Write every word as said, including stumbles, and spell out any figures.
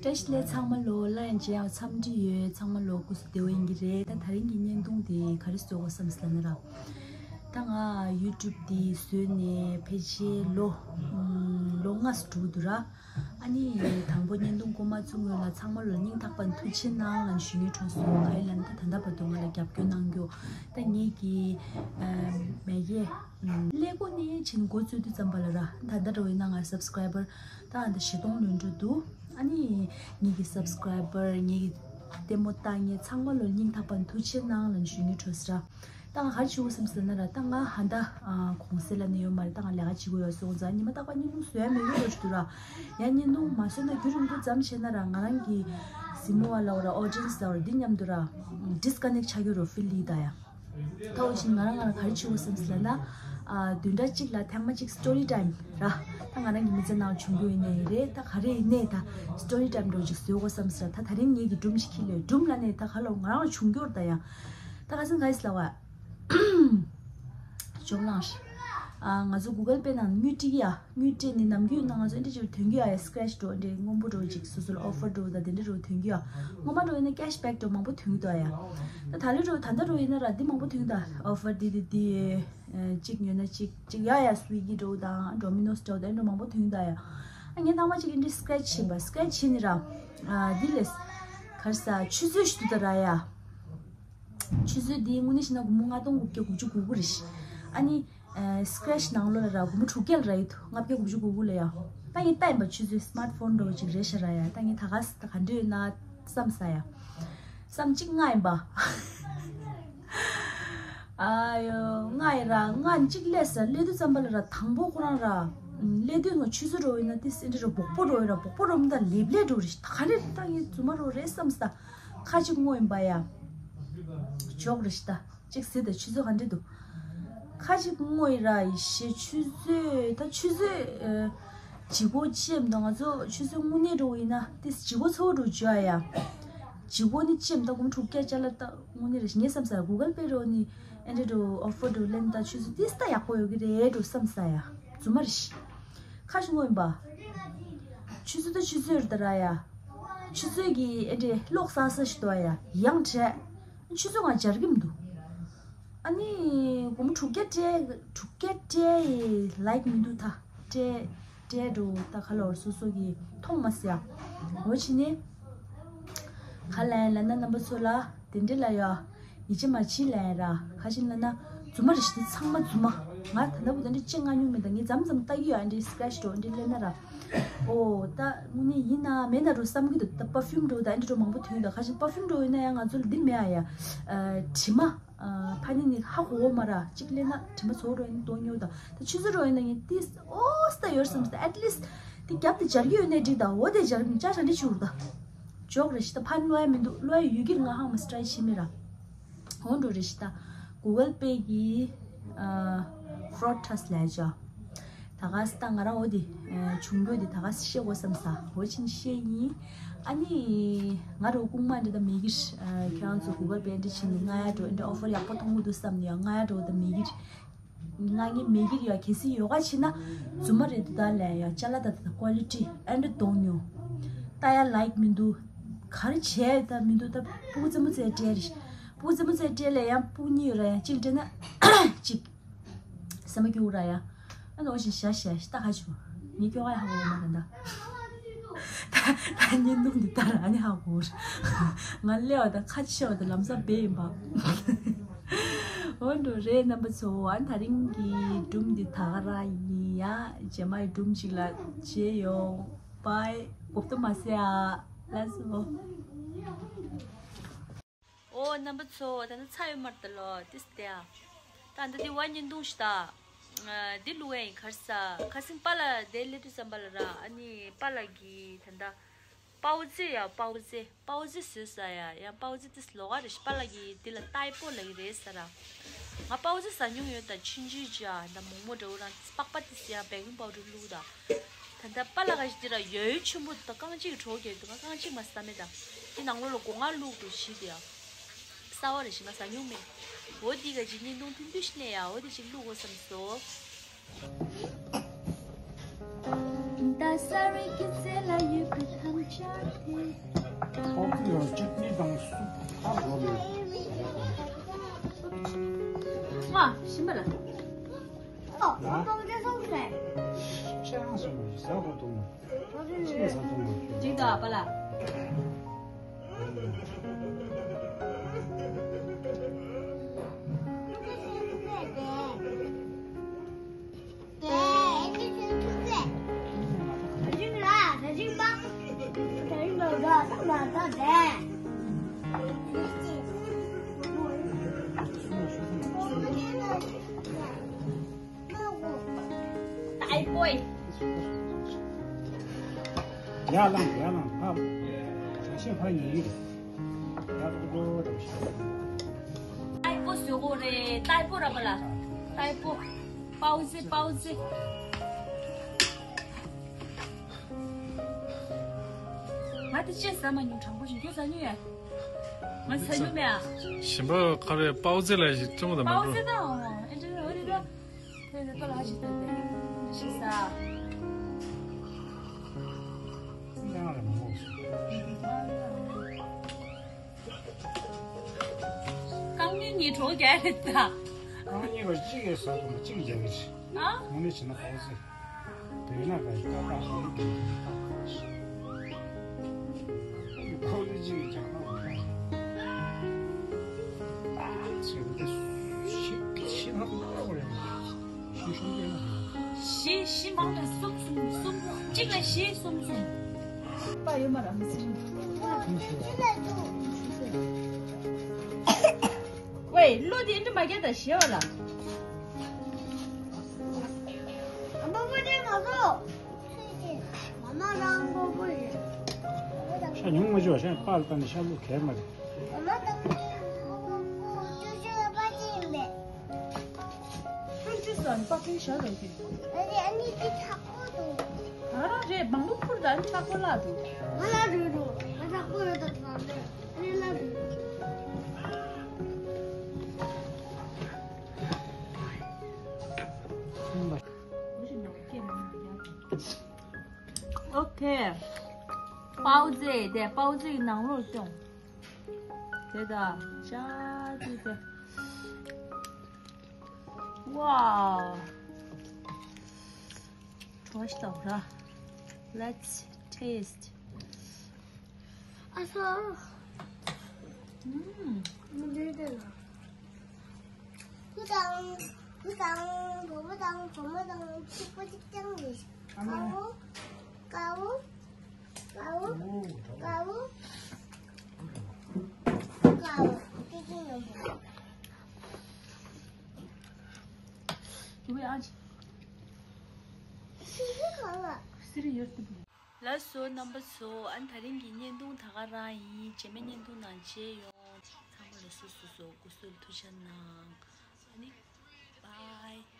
བཀྲ་ཤིས་བདེ་ལེགས་ཚང་མ་ལོ། སླར་ཡང་མཇལ་ཡག་འཚམས་འདྲི་ཡོད། ཚང་མ་ལོ་སྐུ་གཟུགས་བདེ་པོ་ཡིན་གྱི་རེད། ད་དེ་རིང་གི་བརྙན་ཐུང་དེ་ག་རེ་བཟོ་དགོས་བསམ་ཟེར་ན་ར། ད་ང་ཡུ་ཊུབ་དེ་བཟོས་ནས་ཕལ་ཆེར་ལོ་ཨམ་ལོ་ལྔ་ཙམ་འགྲོ་གི་འདུག་ར། ཨ་ནི་དང་པོ་བརྙན་ཐུང་རྐུན་མ་ཚུགས་སྔོན་ལ་ཚང་མ་ལོ་སྙིང་ཐག་པ་ནས་ཐུགས་རྗེ་གནང་ལབ་ཞུ་སྙིང་བྲོ་སོང་། ག་རེ་ལབ་ན་ད་ད་ལྟ་བར་དུ་ང་ལ་རྒྱབ་སྐྱོར་གནང་རྒྱུ། ད་ངེད་ཀྱི་ཨམ་མེ་ཡེ་ཀླད་ཀོར་ནས་བྱས་ནས་འགོ་བཙུགས་དུས་ཙམ་པ་ལ་ར། ད་ལྟ་འདྲ་བོ་ཡིན་ན་ང་སབ་སི་ཀ་རའི་བར་ད་ཨ་ད་བཞི་སྟོང་ལོན་འགྲོ་འདུག་ཨ་ནི་ངེད་ཀྱི་སབ་སི་ཀ་རའི་བར་ངེད་ཀྱི་ལྟད་མོ་ལྟ་མཁན་ཚང་མ་ལོ་སྙིང་ཐག་པ་ནས་ཐུགས་རྗེ་གནང་ལབ་ཞུ་སྙིང་བྲོ་སོང་ར། ད་ང་ག་རེ་ཞུ་དགོས་བསམ་ཟེར་ན་ར། ད་ང་ཧ་ད་ཨ་གུང་སེང་ལབ་ནས་ཡོད་མ་རེད། ད་ང་ལས་ཀ་བྱེད་དགོས་ཡོད་སོང་ཙང་ཉི་མ་རྟག་པར་བརྙན་ཐུང་བཟོ་ཡ་མེད་ཀྱི་འགྲོ་འདུག་ར། ཡང་བརྙན་ཐུང་མ་བཟོས་ན་རྒྱུན་རིང་པོ་ཙམ་བྱས་ན་ར་ང་རང་གི་གཟིགས་མོ་བ་ལབ་ར་ཨོ་ཌི་ཡེན་སི་ལབ་ར་འདི་མཉམ་དུ་ར་ཌིས་ཀ་ནེག་ཆགས་ཀྱི་རེད། ཕི་ལི་ད་ཡ། ད་འོ་བྱས་ང་རང་ང་རང་ག་རེ་བྱེད་དགོས་བསམ་ཟེར་ན། ཨ་བདུན་ཕྲག་གཅིག་ལ་ཐེངས་མ་གཅིག་སི་ཊོ་རི་ཊའིམ་ར། ད་ང་རང་གི་མི་ཚེ་ནང་བྱུང་རྒྱུ་ཡིན་ནའི་རེད། ད་ག་རེ་ཡིན་ནའི་ད་སི་ཊོ་རི་ཊའིམ་འདྲ་བོ་ཅིག་བཟོ་དགོས་བསམ་ཟེར། ད་དེ་རིང་ངེད་ཀྱི་སྒྲུང་ཞིག་འཁྱེར་སླེབས། སྒྲུང་ལབ་ནའི་ད་ག་ལབ་ང་རང་ལ་བྱུང་རྒྱུ་རེད་ད་ཡ། ད་ག་ཚོད་ག་ཡིས་ལབ་བ། ཇོ་ལང་ཧྲི། ཨ་ང་ཚོ་གུ་གལ་པེ་ནང་དངུལ་སྤྲད་ཀྱི་ཡ། དངུལ་སྤྲད་ནས་ནམ་རྒྱུན་ཡིན་ན་ང་ཚོ་འདི་འདྲ་ཅིག་ཐོན་གྱི་ཡ། ཡ་སི་ཀེ་རེ་ཆི་འདྲ་བོ་འདི་འདྲ་སྔོན་པོ་འདྲ་བོ་ཅིག་སོ་སོ་ལ་ཨོ་ཕར་འདྲ་བོ་དང་དེ་འདྲ་འདྲ་བོ་ཐོན་གྱི་ཡ། སྔོན་མ་འདྲ་བོ་ཡིན་ན་ཀེ་ཤི་བེག་འདྲ་བོ་མང་པོ་ཐོན་གྱི་འདུག་ཡ། ད་ད་ལོ་འདྲ་བོ་ད་ལྟ་འདྲ་བོ་ཡིན་ན་ར་འདི་མང་པོ་ཐོན་གྱི་འདུག་ཨོ་ཕར་འདི་འདི་འདི་ཨ་གཅིག་ཉོས་ན་གཅིག་གཅིག་ཡ། ཡ་སུ་ཝི་གི་འདྲ་བོ་དང་ཌོ་མི་ནོ་སི་འདྲ་བོ་དང་འདྲ་བོ་མང་པོ་ཐོན་གྱི་འདུག་ཡ། ཨ་ངས་ཐེངས་མ་གཅིག་འདི་འདྲ་སི་ཀེ་རེ་ཆི་བྱས་པ། སི་ཀེ་རེ་ཆི་བྱས་ནས་ར། ཨ་འདི་ལས་ག་རེ་ཟ་ཆུ་ཚོད་ཞིག་འདུག་ད་ར་ཡ། ཆུ་ཚོད་འདི་དངོས་གནས་བྱས་ན་སྒོར་མོ་ལྔ་སྟོང་དགུ་བརྒྱ་དགུ་བཅུ་གོ་དགུ་རེད་ཤག་ཨ་ནི་ཨ་སི་ཀེ་རེ་ཆི་ནང་ལོགས་ལ་ར་སྒོར་མོ་དྲུག་བརྒྱ་ལ་རག་གི་འདུག་ལྔ་བརྒྱ་དགུ་བཅུ་གོ་དགུ་ལ་ཡ། ད་ངས་ལྟ་ཡིན་པ། ཆུ་ཚོད་སི་མཱར་ཊི་ཕོན་འདྲ་བོ་ཅིག་རེད་ཤག་ར་ཡ། ད་ངས་ད་ག་ས་ད་ག་འདྲ་ཡོད་ན་བསམ་ས་ཡ། བསམ་གཅིག་ལྔ་ཡིན་པ། ཨ་ཡོ་ལྔ་ཡིན་ར། ལྔ་གཅིག་སླེབས་ས། སླེབས་དུས་ཙམ་པ་ལ་ར་དང་པོ་ཁོ་རང་ར་སླེབས་དུས་ང་ཆུ་ཚོད་འདྲ་བོ་ཡིན་ན་ཏི་སེ་འདྲ་ར་སྦུག་པོ་འདྲ་བོ་ཡིན་ར། སྦུག་པོ་འདྲ་བོ་མིན་ད་ལེབ་ལེབ་འདྲ་བོ་རེད་ཤག་ད་ག་འདྲ་ད་ངས་རྫུན་མ་འདྲ་བོ་རེད་བསམ་ས། ཁ་ཅིག་སྔོ་ཡིན་པ་ཡ། ཇོག་རེད་ཤག་ད་གཅིག་གཟིགས་དང་། ཆུ་ཚོད་ག་འདྲ་འདུག་ཁ་ཅིག་སྔོ་ཡིན་ར་ཡེ་ཤེས། ཆུ་ཚོད་ད་ཆུ་ཚོད་ཨ་ལྗིད་ཁོག་ཅི་ཡིན་ད། ང་ཚོ་ཆུ་ཚོད་དངོས་གནས་འདྲ་བོ་ཡིན་ན་ཏི་ལྗིད་ཁོག་ཚ་བོ་འདྲ་བོ་བརྗོད་ཡ། ལྗིད་ཁོག་ནི་ཅི་ཡིན་ད། སྒོར་མོ་དྲུག་བརྒྱ་ཅ་ལག་ད་དངོས་གནས་རེད་ཤག་ངས་བསམ་ས། གུ་གལ་པེ་འདྲ་བོ་ནི་ཨེ་འདྲ་འདྲ་བོ་ཨོ་ཕར་འདྲ་བོ་ལེན་ད་ཆུ་ཚོད་ཏི་ད་ཡག་པོ་ཡོད་ཀྱི་རེད་འདྲ་བོ་བསམ་ས་ཡ། རྫུན་མ་རེད་ཤག་ཁ་ཅིག་སྔོ་ཡིན་པ། ཆུ་ཚོད་ད་ཆུ་ཚོད་རེད་ད་ར་ཡ། ཆུ་ཚོད་ཀྱི་ཨེ་འདྲ་གློག་སག་ས་ཞིག་འདུག་ཡ། ཡང་བྲེལ། ཆུ་ཚོད་ང་སྦྱར་གྱི་མི་འདུག་ཨ་ནི་སྒོར་མོ་དྲུག་བརྒྱ་སྤྲད། དྲུག་བརྒྱ་སྤྲད་ཡི་ལའིཀ་མི་འདུག་ད་སྤྲད་སྤྲད་འགྲོ། ད་ག་ལོར་སོ་སོ་གི་མཐོང་མ་སྲིད་ཡ། འོ་བྱས་ནས་ག་ལབ་ཡིན་ལབ་ན་རྣམ་པ་ཚོ་ལ་དེ་འདྲ་ལ་ཡ་ཡིད་ཆེས་མ་བྱེད་ལབ་ཡིན་ར། ག་ཅི་ལབ་ན་རྫུན་མ་རེད་ཤག་འདི་ཚང་མ་རྫུན་མ། ང་ད་ལྟ་བུ་དེ་འདྲ་ཅི་མངགས་མྱོང་མེད། ད་ངས་མཚམས་མཚམས་ལྟ་གི་ཡོད། ཨ་འདྲའི་སི་ཀེ་རེ་ཆི་འདྲ་བོ་འདི་ལེན་ན་ར། ཨོ་ད་དངོས་གནས་ཡིན་ན་མེད་ན་འདྲ་བསམ་གྱི་འདུག་ད་པར་ཕིའུམ་འདྲ་བོ་ད་ཨེ་འདྲ་འདྲ་བོ་མང་པོ་ཐོན་འདུག་ད་ག་ཅི་པར་ཕིའུམ་འདྲ་བོ་ཡིན་ན་ཡང་ང་ཚོ་ལ་འདི་མེད་ཨ་ཡ། ཨ་དྲི་མ། ཨ་ཕ་ནི་ནི་ཧ་གོ་གོ་མ་ར། གཅིག་ལེན་ན་དྲི་མ་ཚ་བོ་འདྲ་བོ་ཡིན་མདོག་ཉོ་ད། ད་ཆུ་ཚོད་འདྲ་བོ་ཡིན་ན་ངས་ཏིས་ཨོ་སི་ད་ཡོད་བསམ་སྟེ། ཨེཊ་ལིསི་ཊི་དེ་རྒྱབ་དེ་སྦྱར་གྱི་ཡོད་ནའི་འགྲིག་ད། འོ་དེ་སྦྱར་གྱི་མི་ཅག་ཅག་འདྲ་བྱུང་ད། ཇོག་རེད་ཤག་ད་ཕར་ནི་གློད་ཡ་མི་འདུག་གློད་ཡ་ཡོད་ཀྱི་རེད། ང་ཧང་མ་སི་ཊའི་བྱེད་མི་ར། འོ་འགྲོ་རེད་ཤག་ད་གུ་གལ་པེ་གི་ཨ་ཕོ་རོཌ་ཊི་ལབ་ཡ་ཅིག་ད་ག་ས་ད་ང་རང་འོ་དེ་ཨ་བྱུང་རྒྱུ་དེ་ད་ག་ས་བཤད་དགོས་བསམ་ས། འོ་ཕྱིན་བཤད་ཡིན། ཨ་ནི་ང་རང་རྐུན་མ་འདྲ་ད་མེད་ཀྱི་རེད། ཨ་ཁྱེད་རང་ཚོ་གུ་གལ་པེ་འདྲ་བྱས་ནས་མངགས་ཡ་འདྲ་བོ་འདྲ་ཨོ་ཕར་ཡག་པོ་མཐོང་གི་འདུག་བསམ་ནས་ཡང་མངགས་ཡ་འདྲ་བོ་ད་མེད་ཀྱི་རེད། མངགས་མཁན་མེད་ཀྱི་རེད་ཡ། གལ་སྲིད་ཡོད་ག་བྱས་ན་རྫུན་མ་རེད་འདུག་ད་ལབ་ཡ། ཅ་ལག་ད་ད་ཀོ་ལི་ཊི་ཨེ་འདྲ་མདོག་ཉོ། ལྟ་ཡ་ལའིཀ་མི་འདུག་ག་རེ་བྱས་ད་མི་འདུག་ད་སྤུ་གུ་རྩེད་མོ་རྩེ་སྤྲད་རེད། སྤུ་གུ་རྩེད་མོ་རྩེ་སྤྲད་ལབ་ཡ། སྤུ་གུ་གཉིས་ཡོད་ར་ཡ། གཅིག་སྤྲད་ན་གཅིག་སེམས་པ་སྐྱིད་པོ་ར་ཡ། ཨ་ནི་འོ་བཞིན་བཞག་བཞག་ད་ཧ་ཆུ། ངའི་སྐྱོ་ག་ཡ་ཧ་གོ་མ་རེད་ད། ད་ད་བརྙན་ཐུང་འདི་ལྟར་ཨ་ནི་ཧ་གོ་ར། ང་སླེབས་པ་ད་ཁ་ཕྱེ་བ་ད་ལམ་སང་བེ་ཡིན་པ། འོ་འགྲོ་རེད་རྣམ་པ་ཚོ། ཨ་ནི་ད་རིང་གི་སྒྲུང་འདི་ད་ག་རང་ཡིན་ཡ། རྗེས་མ་ཡི་སྒྲུང་ཞིག་ལ་མཇལ་ཡོང་། བྷའི། གོ་བསྡུར་མ་ཟེར་ཨ། ལགས་སོ། ཨོ་རྣམ་པ་ཚོ། ད་ནི་ཚར་ཡོད་མ་རེད་ད་ལོ། ཏིས་ཏེ་ཨ། ད་ད་འདི་བ་བརྙན་ཐུང་ཞིག་ད། ཨ་འདི་ལུག་ཨེ་ཡིན་ག་རེ་ཟ། ཁ་སང་པཱ་ལགས་དེ་སླེབས་དུས་ཙམ་པ་ལ་ར། ཨ་ནི་པཱ་ལགས་ཀྱིས་ད་ད་པའོ་ཙེ་ཡ། པའོ་ཙེ། པའོ་ཙེ་བཟོས་ཟ་ཡ། ཡང་པའོ་ཙེ་ཏིས་ལོགས་ཀ་རེད་ཤག་པཱ་ལགས་ཀྱིས་འདི་ལ་ཏའི་པོ་ལབ་ཀྱི་རེད་ཟེར་ར། ང་པའོ་ཙེ་ཟ་མྱོང་ཡོད་ད། ཆུང་ཆུང་ཅིག་ཨ་ད་མོག་མོག་འདྲ་བོ་རང་པགས་པ་ཏིས་ཡ་བེ་ཀིང་པའོ་ཌར་བླུགས་ད། ད་ལྟ་པཱ་ལགས་ཀྱིས་འདི་ར་ཡོལ་ཆེན་པོ་དང་རྐང་གཅིག་གྲོགས་ཀྱི་འདུག་ང་རྐང་གཅིག་མ་ཟ་མེད་ད། འདི་ནང་ལོགས་ལ་སྒོ་ང་བླུགས་འདུག་ཞིག་དེ་ཡ། གསར་པ་རེད་ཤག་ང་ཟ་མྱོང་མེད། འོ་འདི་ག་ཅིག་བརྙན་ཐུང་ཐུང་ཐུང་ཞིག་ནས་ཡ། འོ་འདི་ཅིག་བླུགས་དགོས་བསམ་སོང་། ཨོ་ཙི་ཡང་ཅུ་ནི་དང་སུབ་ཧ་གོ་མེད། ང་ཤིམ་པ་ལ། ཨོ་ལ། ཨོ་ཙི་སོང་ཟེར། ཅང་སོང་ཟ་གོ་དུང་། ཅི་ཟ་དུང་། འགྲིག་ག་པ་ལ། ཡར་ལངས། ཡར་ལངས། ཕ། ཞིང་ཕ་ཉེ་ཡིན། ཡར་ལོག་འགྲོ་འགྲོ་ཤག་ཏའི་པོ་བཟོ་དགོས་རེད། ཏའི་པོ་ར་པ་ལ། ཏའི་པོ། པའོ་ཙི། པའོ་ཙི། ང་དེ་ཅི་ཟ་མ་མྱོང་། དྲང་པོ་ཞིག་ཁྱོད་ཟ་མྱོང་ཡ། ང་ཟ་མྱོང་མེད་ཨ། ཞིམ་པ་ཁ་རེ་པའོ་ཙི་ལ་ཞིག་བཙོང་དང་མ་པའོ་ཙི་འགྲོ། དང་ཨེ་འདྲ་འོ་རེད་ད། ཁྱོད་ནི་ཏོ་ལ་ཞིག་ཏོ་ཏེ་ཞིག་ཟ། ཙི་ཡང་རེ་མ་མོ། རྐང་གཉིས་གཉིས་གྲོགས་རྒྱག་རེད་ད། རྐང་གཉིས་པ་གཅིག་གིས་ཟ་དགོས་པ་གཅིག་རྒྱག་གི་རེད། ཨ། ངོ་མ་བྱས་ན་པའོ་ཙི། བོད་ན་ག་ཡི་ཏག་ཏག་ཧ་ལས་ཀྱི་ཏག་ཏག་ཞིག་ཁོ་ཚོ་གཅིག་གིས་རྒྱག་ན་འོ་ཁ་ཡིན། ཨ་ཚེ་འདི་ཤི་ཤི་ན་ཏོག་རེད། ཤི་ཤུང་རྒྱག་ན་ཤི་ཤི་མང་ལ་གསུམ་གསུམ་གསུམ། གཅིག་ལ་ཤི་གསུམ་གསུམ། པ་ཡོད་མ་ར་མི་སྲིད། ཝེ་བློ་དེ་འདྲ་མ་རྒྱག་ད་ཞེ་བ་ལ། ཨ་མ་མ་དེ་མ་གོ། མ་མ་རང་མགོ་པོ་རེད། ཤ་ཉུང་མ་བྱོས། ཤ་པར་བཏང་ནས་ཤ་ལུག་གས་མ་རེད། མ་མ་ད་ཅུ་ཅུ་པ་ཅི་ཡིན་པས། ཁྱོད་ཅི་ཟ་ནི་པ་ཕྲེང་ཞག་ལ་གི། ཨ་ནི་ཨ་ནི་ཅི་ཆག་པོ་འདུག་ང་རང་རེད། མང་པོ་ཁུར་ད་ནི་ཆག་པོ་ལ་འདུག་ང་ལ་རེད་འདུག་ང་ཆག་པོ་ཡོད་ད་ད་ནི་ཨ་ནི་ལ་རེད་འདུག་ཨོ་ཁེ། པའོ་ཙི་དེ་པའོ་ཙི་ནང་ལོགས་སྐྱོང་། དེ་ད་ཅག་ཅིག་དེ། ཝའོ། བྲོས་ཏོ་ར། Let's taste. ཨ་ཧོ། ཨུམ། མི་འདུག་དེ་ལ། བུ་དང་། བུ་དང་། བུ་མོ་དང་། བུ་མོ་དང་། གཅིག་པོ་གཅིག་རྐྱང་རེད། ཨ་མ། དཀར་པོ། དཀར་པོ། དཀར་པོ། དཀར་པོ། དཀར་པོ། དཀར་པོ། ཏི་ཏི་ནོར་བུ། ཡུ་བའི་ཨ་ཅི། སི་རི་ཡོད་དུ། ལགས་སོ་རྣམ་པ་ཚོ། ཨ་ནི་དེ་རིང་གི་བརྙན་ཐུང་ད་ག་རང་ཡིན། རྗེས་མའི་བརྙན་ཐུང་ནང་མཇལ་ཡོང་། ཚང་མ་ལ་སོ་སོ་སོ་སྐུ་གཟུགས་ཐུགས་ཅག་གནང་། ཨ་ནི། Bye.